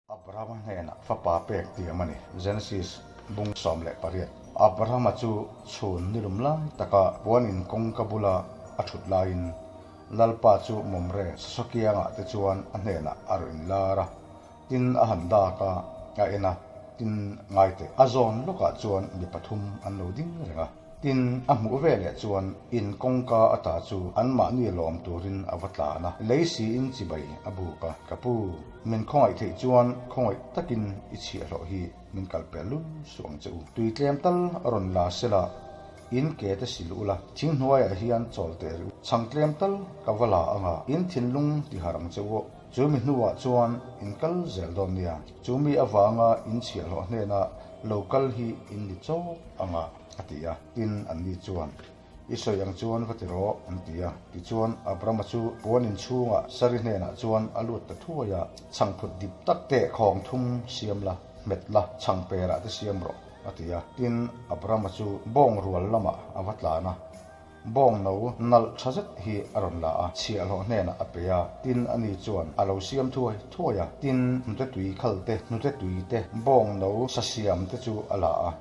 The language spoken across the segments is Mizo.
Abrahama hnenah fapa pek tiam a ni. Genesis bung 18. Abrahama chu chhun nilum lai taka puanin kawngka bula a thut laiin Lalpa chu Mamre sasakiangah te chuan a hnenah a rawn inlar a, tin a han dak a, a en a, tin ngai teh. A zawn lawkah chuan mi pathum an lo ding reng a. Tin, a hmuh veleh chuan in kawngka ata chu anmahni lawm turin a va tlan a, lei siin chibai a buk a, Ka pu, min khawngaih theih chuan khawngaih takin i chhiahhlawh hi min kal pel lul suh ang che u. Tui tlem tal a rawn la sela, in ke te sil ula, thing hnuaiah hian chawl teh rih u. Chhang tlem tal ka va la anga, in thinlung ti harh ang che u. Chu mi hnuah chuan in kal zel dawn nia. Chu mi avanga in chhiahhlawh hnena lo kal hi in ni chawk anga. A ti a. Tin, anni chuan, I sawi ang chuan va ti rawh, an ti a. Tichuan, Abrama chu puan inchhungah Sari hnenah chuan a lut ta thuai a, Chhangphut dip tak teh khawng thum siam la, hmet la, chhang perah te siam rawh, a ti a. Tin, Abrama chu bawng rual lamah a va tlan a, bawng no nalh tha zet hi a rawn la a, chhiahhlawh hnenah a pe a. Tin, ani chuan a lo siam thuai thuai a. Tin, hnute tui khal te, hnute tui te, bawng no sa siam te chu a la a.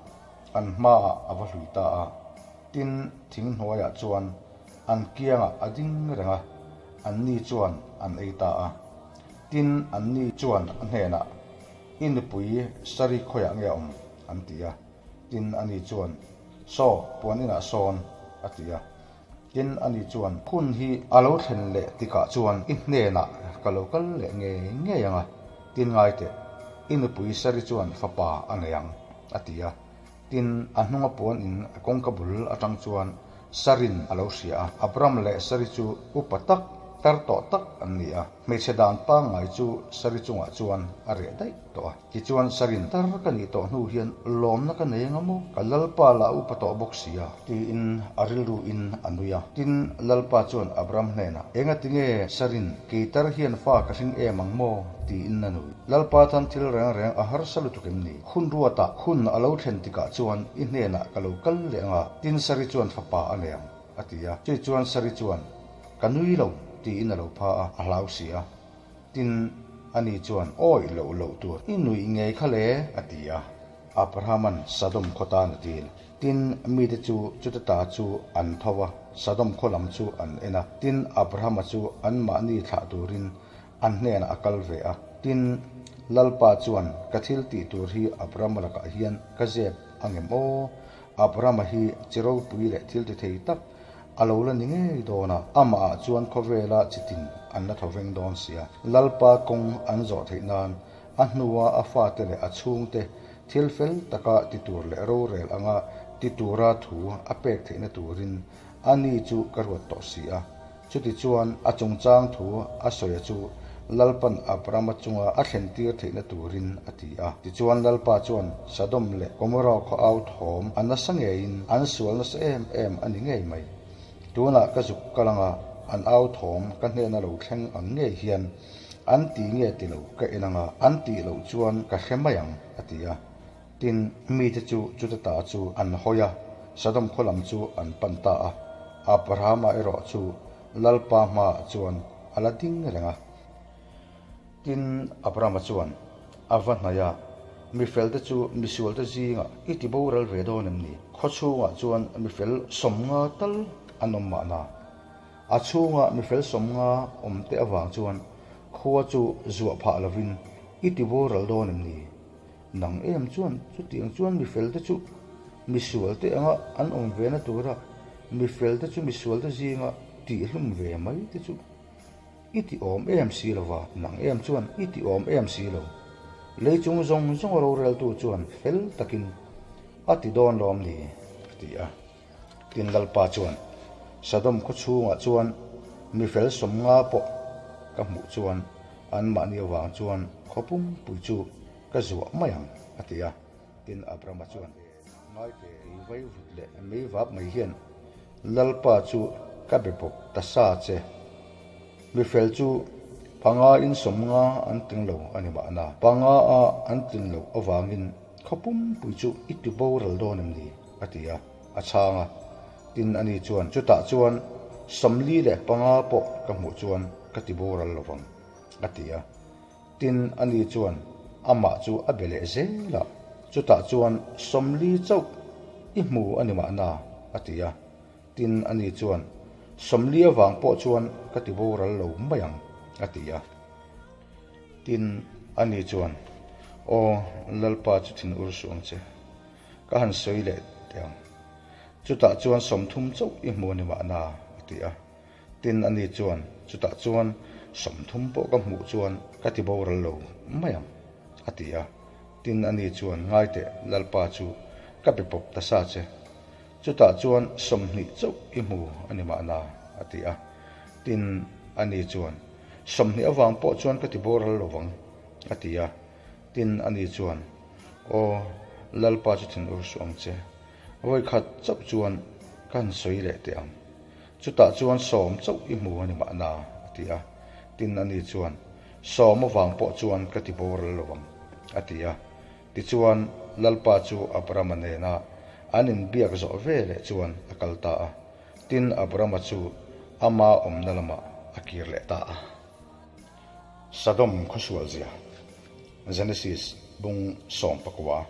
An hmaah a va hlui ta a, tin thing hnuaiah chuan an kiangah a ding reng a, anni chuan an ei ta a. Tin, anni chuan a hnenah, I nupui Sari khawiah nge a awm? an ti a. Tin, ani chuan, Saw, puan inah sawn, a ti a. Tin, ani chuan, Hun hi a lo thlen leh tikah chuan i hnenah ka lo kal leh ngei ngei ang a, tin ngai teh, i nupui Sari chuan fapa a nei ang, a ti a. Tin, a hnunga puan in kawngka bul atang chuan Sarin a lo hria a. Abram leh Sari chu upa tak, tar tawh tak an ni a. Hmeichhe dan pangngai chu Sari chungah chuan a reh daih tawh a. Tichuan Sarin, Tar ka nih tawh hnu hian lawmna ka nei anga maw? Ka Lalpa lah upa tawh bawk si a, tiin a rilruin a nui a. Tin, Lalpa chuan Abram hnenah, Engati nge Sarin, kei tar hian fa ka hring em ang maw? tiin a nui. Lalpa tan thil reng reng a harsa lutuk em ni? Hun ruatah hun a lo thlen tikah chuan i hnenah ka lo kal leh anga, tin Sari chuan fapa a nei ang, a ti a. Chui chuan Sari chuan, Ka nui lo, tiin a lo pha a, a hlau si a. Tin, ani chuan, Awi loh loh tur i nuih ngei kha le, a ti a. Abrahama'n Sodom khaw tan a dil. Tin, mite chu chuta ta chu an tho a, Sodom khaw lam chu an en a. Tin, Abrahama chu anmahni thlah turin an hnenah a kal ve a. Tin, Lalpa chuan, Ka thil tih tur hi Abrahama lakah hian ka zep angem aw? Abrahama hi chi ropui leh thil ti thei tak A lo la ni ngei dawn a, amahah chuan khawvela chitin an la thaw veng dawn sia. Lalpa kawng an zawh theih nan a hnua a fate leh a chhungte thil fel taka ti tur leh rorel anga ti tura thu a pek theihna turin a ni chu ka ruat tawh si a. Chutichuan a chungchang thu a sawi a chu Lalpan Abrama chunga a thlentir theihna turin a ti a. Tichuan Lalpa chuan Sodom leh Gomorrah khaw au thawm a nasa ngeiin an sual nasa em em a ni ngei mai. Tunah ka zuk kal anga an au thawm ka hnena lo thleng ang ngei hian an ti nge ti lo ka en anga an tih loh chuan ka hre mai ang a ti a. Tin, mite chu chuta ta chu an hawi a, Sodom khaw lam chu an pan ta a. Abrahama erawh chu Lalpa hmaah chuan a la ding reng a. Tin, Abrahama chuan a va hnaih a, Mi felte chu misualte zingah i ti boral ve dawn em ni? Khaw chhungah chuan mi fel 50 tal an awm mahna. A chhunga mi fel 50 awmte avang chuan khua chu zuah phah lovin i ti boral dawn em ni? Nang em chuan chutiang chuan mi felte chu misualte anga an awm ve na tura mi felte chu misualte zinga tihhlum ve mai te chu i ti awm em si lo va, nang em chuan i ti awm em si lo. Lei chung zawng zawng roreltu chuan fel takin a ti dawn lawm ni? a ti a. Tin Lalpa chuan, Sodom khaw chhungah chuan mi fel 50 pawh ka hmuh chuan anmahni avang chuan khaw pumpui chu ka zuah mai ang, a ti a. Tin, Abrama chuan, Ngaite, kei vai vut leh mei vap mai hian Lalpa chu ka be bawk ta sa che. Mi fel chu panga in 50 an tling lo a ni mahna, panga a an tlin loh avangin khaw pumpui chu i ti boral dawn em ni? a ti a, a chhang a. Tin, ani chuan, Chutah chuan 45 pawh ka hmuh chuan ka ti boral lovang, a ti a. Tin, ani chuan. amah chu a be leh zel a, chutah chuan 40 chauh i hmu a ni mahna, a ti a. Tin, ani chuan, 40 avang pawh chuan ka ti boral lo mai ang, a ti a. Tin, ani chuan, Aw, Lalpa chu thin ur suh ang che, ka han sawi leh teh ang. Chutah chuan 30 chauh i hmu a ni mahna, a ti a. Tin, ani chuan, Chutah chuan 30 pawh ka hmuh chuan ka ti boral lo mai ang, a ti a. Tin, ani chuan, Ngai teh, Lalpa chu ka be pawp ta sa che. Chutah chuan 20 chauh i hmu a ni mahna, a ti a. Tin, ani chuan, 20 avang pawh chuan ka ti boral lo vang, a ti a. Tin, ani chuan, Aw, Lalpa chu thin ur suh ang che. Vawi khat chauh chuan ka han sawi leh teh ang. Chutah chuan 10 chauh i hmu a ni mahna, a ti a. Tin, ani chuan, 10 avang pawh chuan ka ti boral lo vang, a ti a. Tichuan, Lalpa chu Abrama nena an inbiak zawh ve leh chuan a kal ta a. Tin, Abrama chu ama awmna lamah a kir leh ta a. Sodom khawsual zia, Genesis bung 19.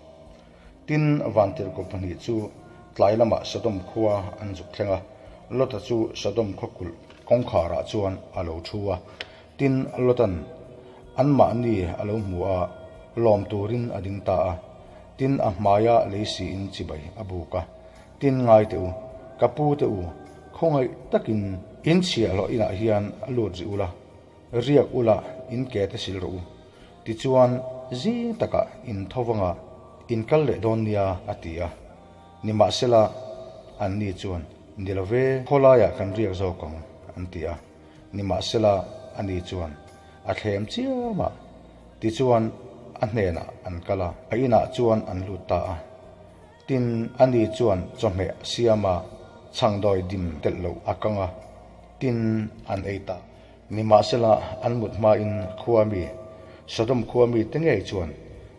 Tin, vantirhkoh pahnih chu tlai lamah Sodom khua an zuk thleng a, Lota chu Sodom khaw kulh kawngkharah chuan a lo thu a. Tin, Lotan anmahni a lo hmu a, lawm turin a ding ta a. Tin, a hmaia lei siin chibai a buk a. Tin, ngai teh u, ka pu teh u, khawngaih takin in chhiahhlawh inah hian lut rih ula, riak ula in ke te sil rawh u. Tichuan, zing takah in tho vanga in kal leh dawn nia, a ti a. Nimahsela, anni chuan, Ni lo ve, khawlaiah kan riak zawk ang, an ti a. Nimahsela, ani chuan a thlem chiam a. Tichuan, a hnenah an kal a, a inah chuan an lut ta a. Tin, ani chuan chawhmeh siama chhangdawi dim telh loh a kang a, tin, an ei ta. Nimahsela, an mut hmain khua mi, Sodom khua mite ngei chuan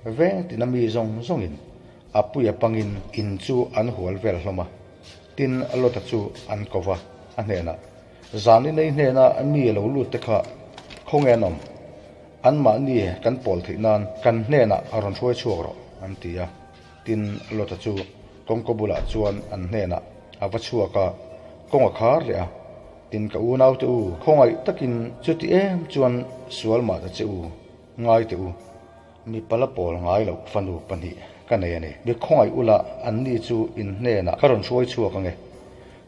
veng tina mi zawng zawngin a puia pangin in chu an hual vel hlawm a. Tin, Lota chu an ko va, a hnenah, Zan i nei hnena mi lo lut te kha khawnge an awm? Anmahni kan pawl theih nan kan hnenah a rawn hruai chhuak rawh, an ti a. Tin, Lota chu kawngka bulah chuan an hnenah a va chhuak a, kawng a khar leh a. Tin, ka unaute u, khawngaih takin chuti em chuan sual mah ta che u, ngai teh u. Mi pala pawl ngai loh fanu pahnih ka nei a ni. Mi khawngaih ula anni chu in hnenah ka rawn hruai chhuak ange.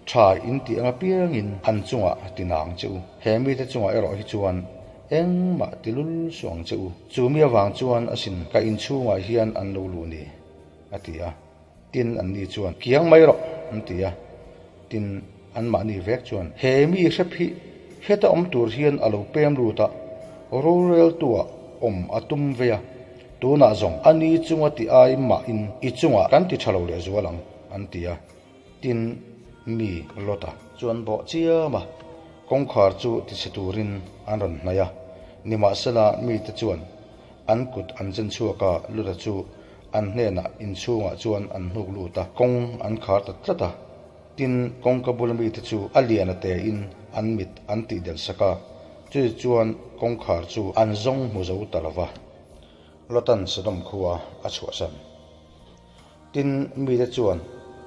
Tha in tih anga piangin an chungah ti nang che u. He mite chungah erawh hi chuan engmah ti lul suh ang che u. Chu mi avang chuan asin ka inchhungah hian an lo luh ni, a ti a. Tin, anni chuan, Kiang mai rawh, an ti a. Tin, anmahni vek chuan, He mi hrep hi heta awm tur hian a lo pem lut a, roreltuah awm a tum vei a, tunah zawng a ni chunga ti ai mahin i chungah kan ti tha lo lehzual ang, an ti a. Tin, mi Lota chuan bawh chiam a, kawngkhar chu tichhe turin an rawn hnaih a. Nimahsela, mite chuan an kut an zen chhuak a, Lota chu an hnenah inchhungah chuan an hnuk lut a, kawng an khar ta tlat a. Tin, kawngka bula mite chu a lian a tein an mit an tihdelh sak a, chuti chuan kawngkhar chu an zawng hmu zo ta lo va. Lotan Sodom khua a chhuahsan. Tin, mite chuan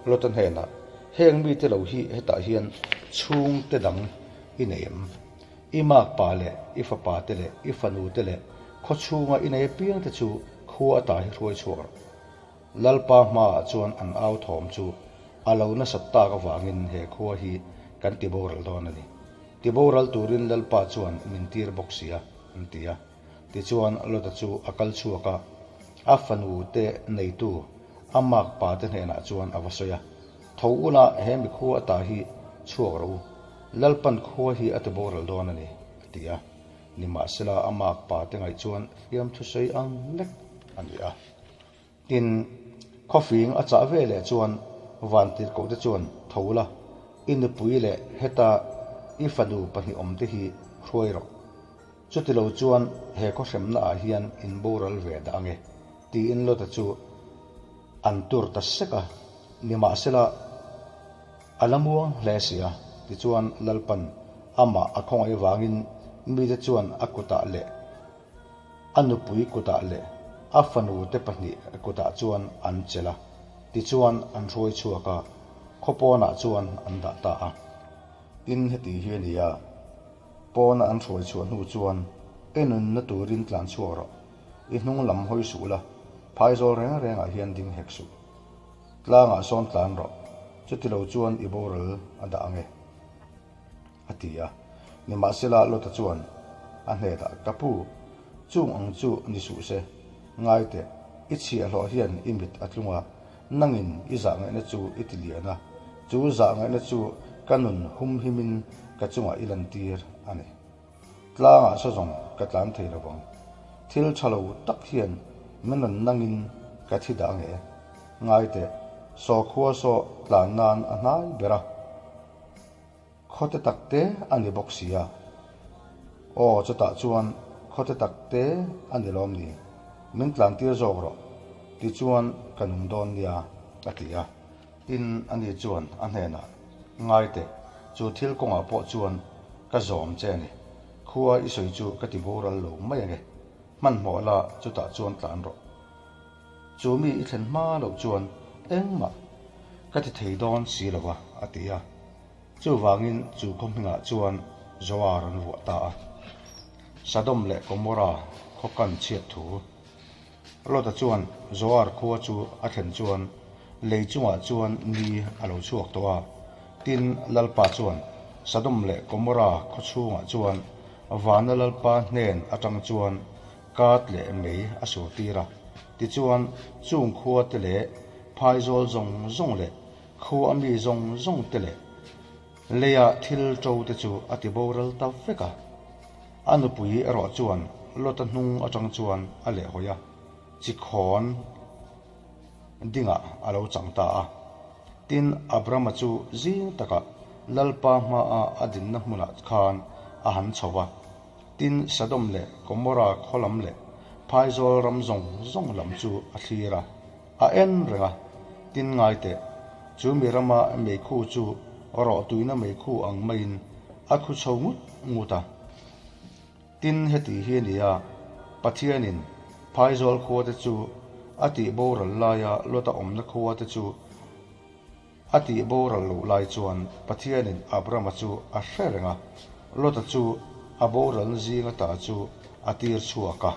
Lota hnenah, Heng mite lo hi hetah hian chhungte dang i nei em? I makpa leh i fapa te leh i fanu te leh khaw chhunga i nei apiang te chu khua ata hi hruai chhuak rawh. Lalpa hmaah chuan an au thawm chu a lo nasat tak avangin he khua hi kan ti boral dawn a ni. Ti boral turin Lalpa chuan min tir bawk si a, an ti a. Tichuan Lota chu a kal chhuak a, a fanu te neitu a makpa te hnenah chuan a va sawi a, Tho ula he mi khua ata hi chhuak rawh u, Lalpan khua hi a ti boral dawn a ni, a ti a. Nimahsela a makpa te ngaih chuan fiamthu sawi ang lek a ni a. Tin, khawfing a chah ve leh chuan vantirhkoh te chuan tho la, i nupui leh heta i fanu pahnih awm te hi hruai rawh. Chutilo chuan he khawhremna ah hian in boral ve dah ange, tiin Lota chu an tur ta sek a. Nimahsela, a la muang hle si a, tichuan Lalpan amah a khawngaih vangin mite chuan a kutah leh a nupui kutah leh. a fanute pahnih kutah chuan an chelh a, tichuan an hruai chhuak a, khaw pawnah chuan an dah ta a. Tin, heti hi a ni a, pawna an hruai chhuah hnu chuan i nunna turin tlan chhuak rawh, i hnung lam hawi suh la, phaizawl reng rengah hian ding hek suh. Tlangah sawn tlan rawh, chutilo chuan i boral a dah ang e. A ti a. Nimahsela Lota chuan a hnetah, Ka pu, chung ang chu ni suh se. Ngai teh, i chhiahhlawh hian i mit a tlung a, nangin i zahngaihna chu i ti lian a, chu zahngaihna chu ka nun humhimin ka chungah i lantir a ni. Tlangah saw zawng ka tlan thei lo vang. Thil tha lo tak hian min rawn nangin ka thi dah nge? Ngai teh, saw khua saw tlan nan a hnai ber a. Khawte tak te a ni bawk si a. Aw, chutah chuan khawte tak te a ni lawm ni? Min tlan tir zawk rawh, tichuan ka nung dawn nia, a ti a. Tin, ani chuan a hnenah, Ngai teh, chu thil kawngah pawh chuan ka zawm che a ni. Khua i sawi chu ka ti boral lo mai ange. Hmanhmawh la, chutah chuan tlan rawh. Chu mi i thlen hma loh chuan engmah ka ti thei dawn si lo va, a ti a. Chuvangin chu khaw hmingah chuan Zoar an vuah ta a. Sodom leh Gomorra khaw kan chhiat thu. Lota chuan Zoar khua chu a thlen chuan lei chungah chuan ni a lo chhuak tawh a. Tin, Lalpa chuan Sodom leh Gomorra khaw chhungah chuan vana Lalpa hnen atang chuan kat leh mei a sur tir a. Tichuan, chung khua te leh phaizawl zawng zawng leh khua mi zawng zawng te leh leia thil to te chu a ti boral ta vek a. A nupui erawh chuan Lota hnung atang chuan a lehhawi a, chikhawn dingah a lo chang ta a. Tin, Abrama chu zing takah Lalpa hmaa a dinna hmunah khan a han chho va. Tin, Sodom leh Gomorra khaw lam leh phaizawl ram zawng zawng lam chu a thlir a, a en reng a. Tin, ngai teh, chu mi rama meikhu chu rawhtuina meikhu ang maiin a khu chho ngut ngut a. Tin, heti hi a ni a, Pathianin phaizawl khuate chu a tih boral laia Lota awmna khuate chu a tih boral loh lai chuan Pathianin Abrama chu a hre reng a, Lota chu a boralna zinga ta chu a tir chhuak a.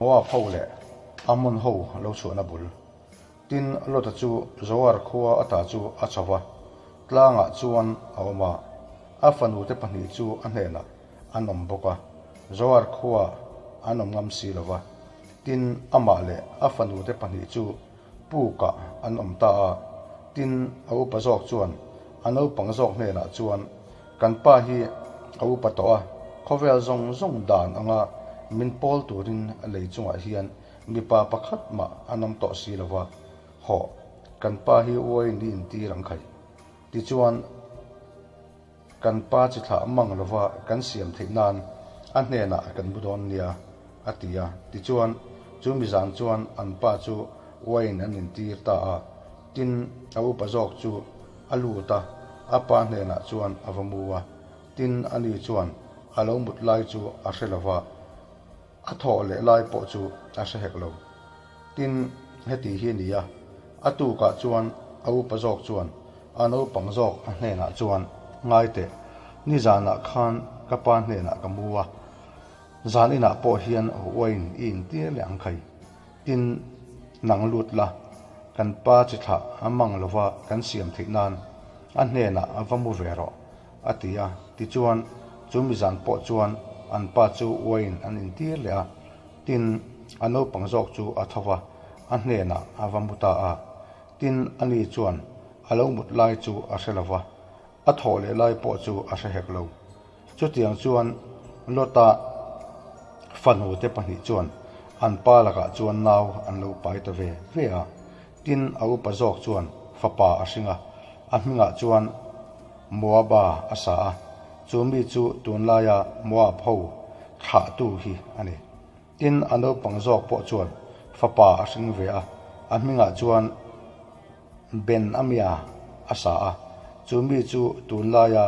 Moab ho leh Ammon ho lo chhuahna bul. Tin, Lota chu Zoar khua ata chu a chho va, tlangah chuan a awm a, a fanute pahnih chu a hnenah an awm bawk a, Zoar khuaah an awm ngam si lo va. Tin, amah leh a fanute pahnih chu pukah an awm ta a. Tin, a upa zawk chuan a naupang zawk hnenah chuan, Kan pa hi a upa tawh a, khawvel zawng zawng dan anga min pawl turin lei chungah hian Mipa pakhat mah an awm tawh si lo va, Hawh, kan pa hi uai ni intir ang khai. Tichuan, kan pa chi thlah mang lo va kan siam theih nan a hnenah kan bu dawn nia, a ti a. Tichuan, chu mizan chuan an pa chu uaiin an intir ta a. Tin, a upa zawk chu a lut a, a pa hnenah chuan a va mu a. Tin, ani chuan a lo mut lai chu a hre lo va. A thawh leh lai pawh chu a hre hek lo. Tin, heti hi a ni a, a tukah chuan a upa zawk chuan a naupang zawk a hnenah chuan, Ngai teh, nizanah khan ka pa hnenah ka mu a, zan inah pawh hian uain i intir leh ang khai. Tin, nang lut la, kan pa chi thlah a mang lova kan siam theih nan a hnenah a va mu ve rawh. A ti a, tichuan chu mizan pawh chuan an pa chu uaiin an intir leh a, tin, a naupang zawk chu a tho va, a hnenah a va mu ta a. Tin, ani chuan a lo mut lai chu a hre lo va, a thawh leh lai pawh chu a hre hek lo. Chutiang chuan Lota fanute pahnih chuan an pa lakah chuan nau an lo pai ta ve ve a. Tin, a upa zawk chuan fapa a hring a, a hmingah chuan Moaba a sa a, chu mi chu tunlaia Moab ho thlahtu hi a ni. Tin, a naupang zawk pawh chuan fapa a hring ve a, a hmingah chuan Ben-Amia a sa a, chu mi chu tunlaia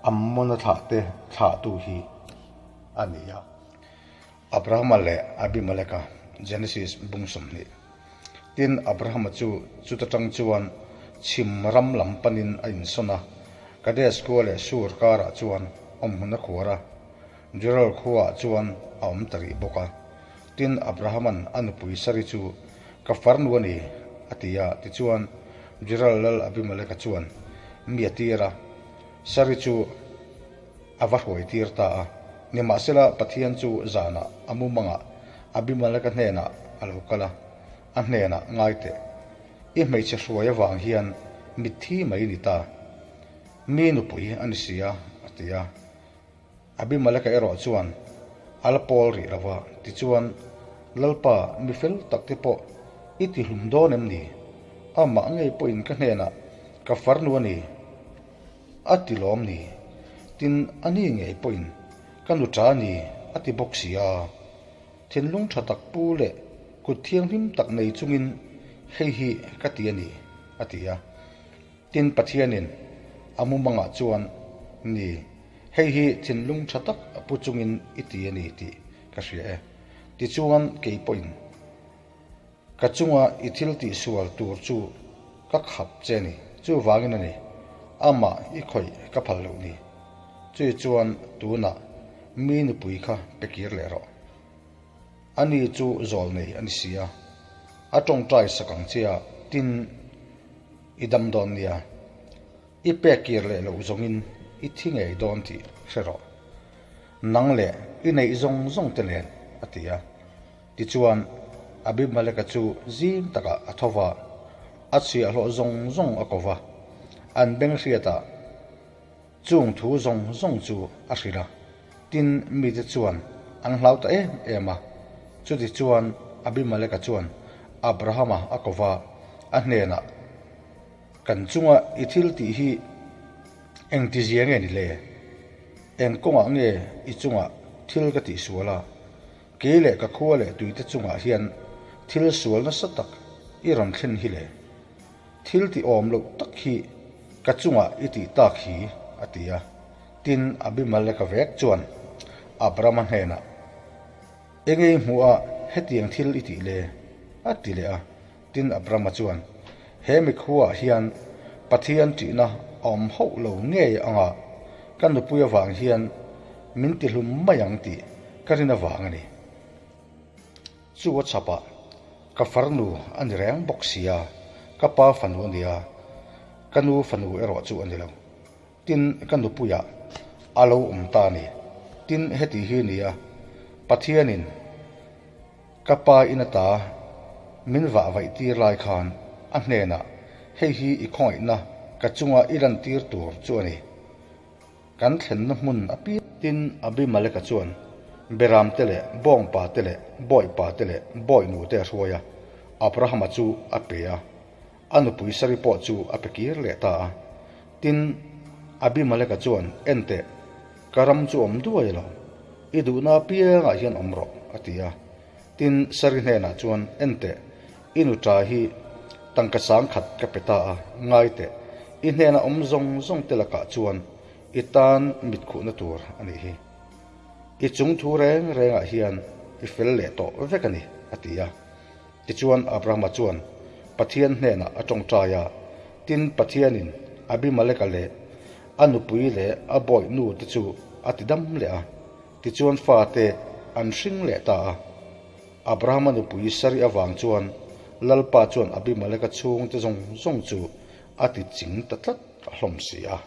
Ammona thlahte thlahtu hi a ni a. Abrahama leh Abimeleka, Genesis bung 20. Tin, Abrahama chu chuta tang chuan chhim ram lam panin a insawn a, Kadesh khua leh Shur karah chuan awmhmun a khuar a, Gerar khuaah chuan a awm ta rih bawk a. Tin, Abrahama'n a nupui Sari chu, Ka farnu a ni, a ti a. Tichuan, Gerar lal Abimeleka chuan mi a tir a, Sari chu a va hruai tir ta a. Nimahsela, Pathian chu zanah a mumangah Abimeleka hnenah a lo kal a, a hnenah, Ngai teh, i hmeichhe hruai avang hian mitthi mai ni ta. Mi nupui a ni si a, a ti a. Abimeleka erawh chuan a la pawl rih lo va, tichuan, Lalpa, mi fel tak te pawh i ti hlum dawn em ni? Amah ngei pawhin ka hnenah ka farnu a ni, a ti lawm ni? Tin, a ni ngei pawhin ka nu ṭa a ni, a ti bawk si a. Thinlung ṭha tak pu leh kut thianghlim tak nei chungin hei hi ka ti a ni, a ti a. Tin, Pathianin a mumangah chuan, Ni, hei hi thinlung tha tak a pu chungin i ti a ni tih ka hria e. Tichuan, kei pawhin ka chunga i thil tihsual tur chu ka khap che a ni. Chuvangin a ni, amah i khawih ka phal loh ni. Chui chuan tunah mi nupui kha pe kir leh rawh. Ani chu zawl nei a ni si a, a tawngtai sak ang che a, tin, I dam dawn nia, i pek kir leh loh zawngin i thi ngei dawn tih hre rawh. Nang leh i neih zawng zawng te nen, a ti a. Tichuan, Abimeleka chu zing takah a tho va, a chhiahhlawh zawng zawng a ko va, an beng hriatah chung thu zawng zawng chu a hrilh a. Tin, mite chuan an hlau ta em em a. Chutichuan, Abimeleka chuan Abrahama a ko va, a hnenah, Kan chunga i thil tih hi engtizia nge ni le? Eng kawngah nge i chunga thil ka tihsual a? Kei leh ka khua leh tuite chungah hian thil sual nasa tak i rawn thlen hi le? Thil ti awm loh tak hi ka chungah i tih tak hi, a ti a. Tin, Abimeleka vek chuan Abrama hnenah, Engei hmuhah hetiang thil i tih le? a ti leh a. Tin, Abrama chuan, He mikhuaah hian Pathian ṭihna a awm hauh lo ngei anga ka nupui avang hian min tihlum mai ang tih ka rin avang a ni. Chu a chhapah ka farnu a ni reng bawk sia, ka pa fanu a nia, ka nu fanu erawh chu a ni lo. Tin, ka nupuiah a lo awm ta a ni. Tin, heti hi nia, Pathianin ka pa in ata min vah vaih tir lai khan a hnenah, Hei hi i khawngaihna ka chunga i lantir tur chu a ni. Kan thlenna hmun a piang. Tin, Abimeleka chuan Beramte leh Bawngpa te leh Bawipa te leh Bawinu te a hruai a, Abrahama chu a pe a, a nupui Sari pawh chu a pe kir leh ta a. Tin, Abimeleka chuan, Enteh, ka ram chu awm duai lo, i duhna apiangah hian awm rawh, a ti a. Tin, Sari hnenah chuan, Enteh, i nuṭa hi tangka sangkhat ka pe ta a, ngai teh, i hnena awm zawng zawng te lakah chuan i tan mitkhuhna tur a nih hi. I chung thu reng rengah hian i fel leh tawh vek a ni, a ti a. Tichuan, Abrahama chuan Pathian hnenah a tawngtai a, tin, Pathianin Abimeleka leh a nupui leh a bawihnu te chu a ti dam leh a. Tichuan fate an hring leh ta a. Abrahama nupui Sari avang chuan Lalpa chuan Abimeleka chhungte zawng zawng chu a ti ching ta tlat hlawm si a.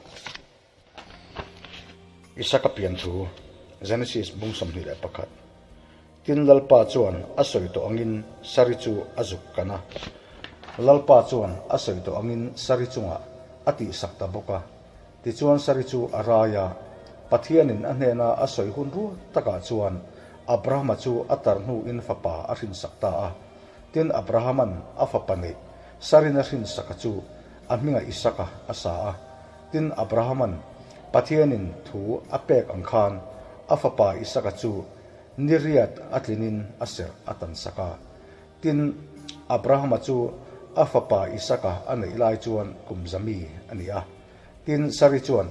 Isaka pian thu, Genesis bung 21. Tin Lalpa chuan a sawi tawh angin Sari chu a zuk kan a. Lalpa chuan a sawi tawh angin Sari chungah a tihsak ta bawk a. Tichuan Sari chu a rai a, Pathianin a hnena a sawi hun rual takah chuan Abrahama chu a tar hnuin fapa a hrinsak ta a. Tin, Abrahama'n a fapa neih Sarin a hrinsaka chu a hmingah Isaka a sa a. Tin, Abrahama'n Pathianin thu a pek ang khan a fapa Isaka chu ni riat a tlinin a serh a tansak a. Tin, Abrahama chu a fapa Isaka a neih lai chuan kum za mi a ni a. Tin, Sari chuan,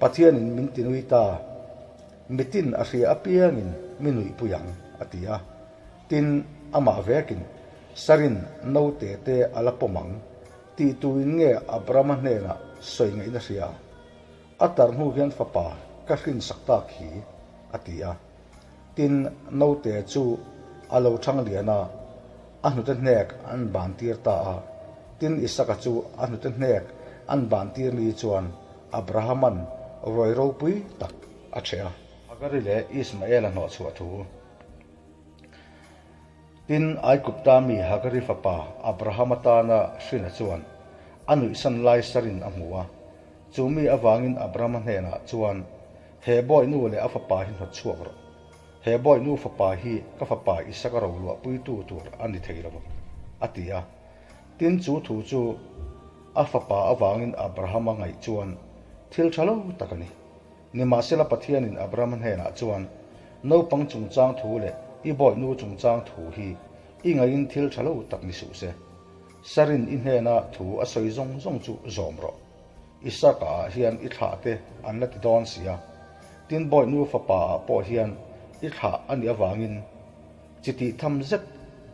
Pathianin min ti nui ta, mitin a hria apiangin mi nuihpui ang, a ti a. Tin, amah vekin, Sarin naute te a la pawm ang, tih tuin nge Abrahama hnenah sawi ngaihna hria? A tar hnu hian fapa ka hrinsak tak hi, a ti a. Tin, naute chu a lo thang lian a, a hnute hnek an ban tir ta a. Tin, Isaka chu a hnute hnek an ban tir ni chuan Abrahama'n ruai ropui tak a ṭheh a. Hagari leh Ismaela hnawhchhuah thu. Tin, Aigupta mi Hagari fapa Abrahama tana hrina chuan a nuihsan lai sarin a hmu a. Chu mi avangin Abrahama hnenah chuan, He bawihnu leh a fapa hi hnawt chhuak rawh. He bawihnu fapa hi ka fapa Isaka roluahpuitu tur a ni thei lo ang, a ti a. Tin, chu thu chu a fapa avangin Abrahama ngaih chuan thil tha lo tak a ni. Nimahsela Pathianin Abrahama hnenah chuan, Naupang chungchang thu leh i bawihnu chungchang thu hi i ngaihin thil tha lo tak ni suh se. Sarin i hnena thu a sawi zawng zawng chu zawm rawh. Isaka ah hian i thlah te an la ti dawn si a, tin bawihnu fapa ah pawh hian i thlah a nih avangin chi tih tham zet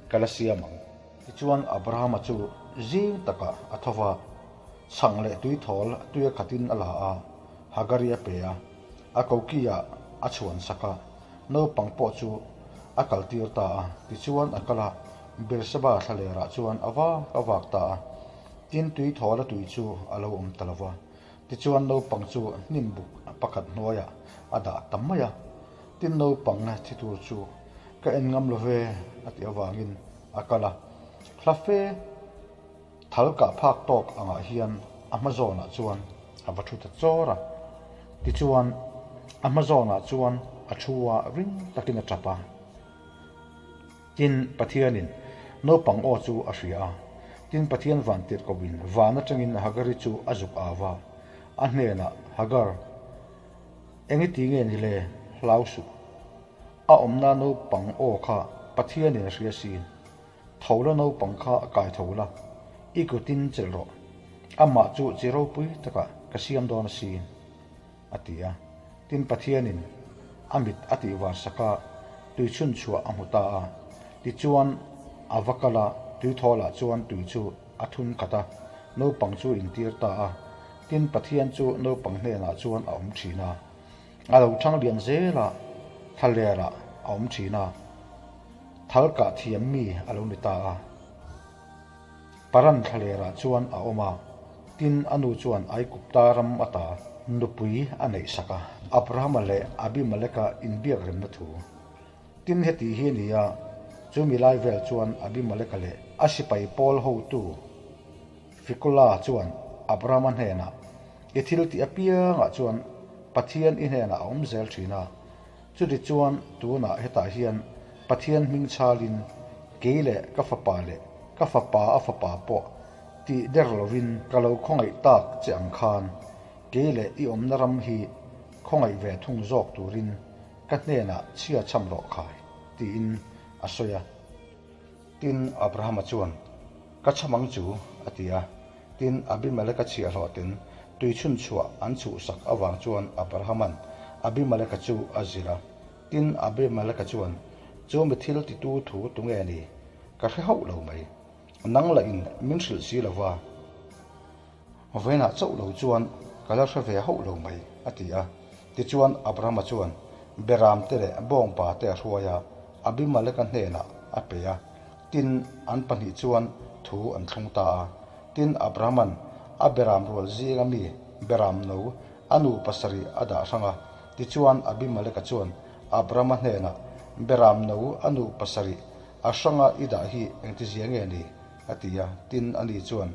ka la siam ang. Tichuan Abrahama chu zing takah a tho va, chhang leh tuithawl tuia khatin a la a, Hagari a pe a, a koki ah a chhuan sak a, naupang pawh chu a kaltir ta a. Tichuan a kal a, Berseba thlalerah chuan a vak a vak ta a. Tin tui thawla tui chu a lo awm ta lo va, tichuan naupang chu hnim buk pakhat hnuaiah a dah ta mai a. Tin naupang thi tur chu ka en ngam lo ve a tih avangin a kal a, hla fe thal kah phak tawk angah hian a hma zawnah chuan a va thu ta chawr a. Tichuan a hma zawnah chuan a thu a ring takin a tap a. Tin, Pathianin naupang aw chu a hria a. Tin, Pathian van tirhkohin van atangin Hagari chu a zuk au va, a hnenah, Hagar, eng i ti nge ni le? Hlau suh. A awmna naupang aw kha Pathianin a hria sin. Tho la naupang kha kai tho la, i kutin chelh rawh. Amah chu chi ropui takah ka siam dawn asin. A ti a. Tin, Pathianin a mit a tih var sak a, tui chhun chhuah a hmu ta a. Tichuan, a va kal a, tuithawlah chuan tui chu a thun khat a, naupang chu intir ta a. Tin, Pathian chu naupang hnenah chuan a awm thin a. A lo thang lian zel a, thlalerah a awm thin a, thal kah thiam mi a lo ni ta a. Paran thlalerah chuan a awm a, tin a nu chuan Aigupta ram ata nupui a neih sak a. Abrahama leh Abimeleka inbiak remna thu. Tin heti hi a ni a, chu mi lai vel chuan Abimeleka leh a sipai pawl hotu Fikola chuan Abrahama hnenah, I thil tih apiangah chuan Pathian i hnenah a awm zel thin a, Chutichuan tunah hetah hian Pathian hming chhalin kei leh ka fapa leh ka fapa a fapa pawh tih der lovin ka lo khawngaih tak che ang khan kei leh i awmna ram hi khawngaih ve thung zawk turin ka hnenah chhia chham rawh khai tiin a sawi a. Tin, Abrahama chuan, Ka chhamang chu, a ti a. Tin, Abimeleka chhiahhlawhten tui chhunchhuah an chhuhsak avang chuan Abrahama'n Abimeleka chu a zilh a. Tin, Abimeleka chuan, Chu mi thil titu thu tunge ni? Ka hre hauh lo mai. Nang lahin min hrilh si lo va. Vawiinah chauh lo chuan ka la hre ve hauh lo mai, a ti a. Tichuan, Abrahama chuan Beramte leh bawngpa te a hruai a, Abimeleka hnenah a pe a. Tin, an pahnih chuan thu an thlung ta a. Tin, Abrahama'n a beram rual zinga mi beram no a nu pasarih a dah hrang a. Tichuan, Abimeleka chuan Abrahama hnenah, Beram no a nu pasarih a hranga i dah hi engtizia nge ni? a ti a. Tin, ani chuan,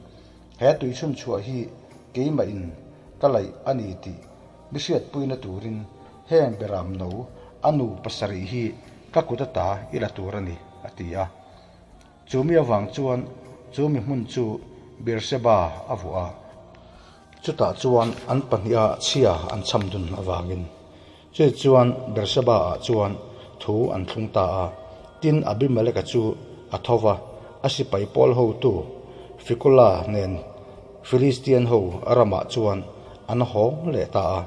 He tui chhunchhuah hi keimah in ka laih a ni tih mi hriatpuina turin heng beram no a nu pasarih hi ka kut ata i la tur a ni, a ti a. Chu mi avang chuan chu mi hmun chu Beersheba a vuah a. Chutah chuan an pahniha chhia an chham dun avangin Chu chuan Beersheba ah chuan thu an thlung ta a. Tin, Abimeleka chu a tho va, a sipai pawl hotu Fikola nen Philistian ho ramah chuan an hawng leh ta a.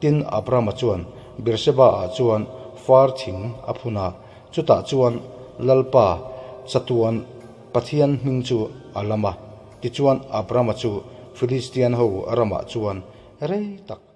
Tin, Abrahama chuan Beersheba ah chuan far thing a phun a. Chutah chuan Lalpa chatuan Pathian hming chu a lam a. Tichuan Abrama chu Filistian ho ramah chuan rei tak.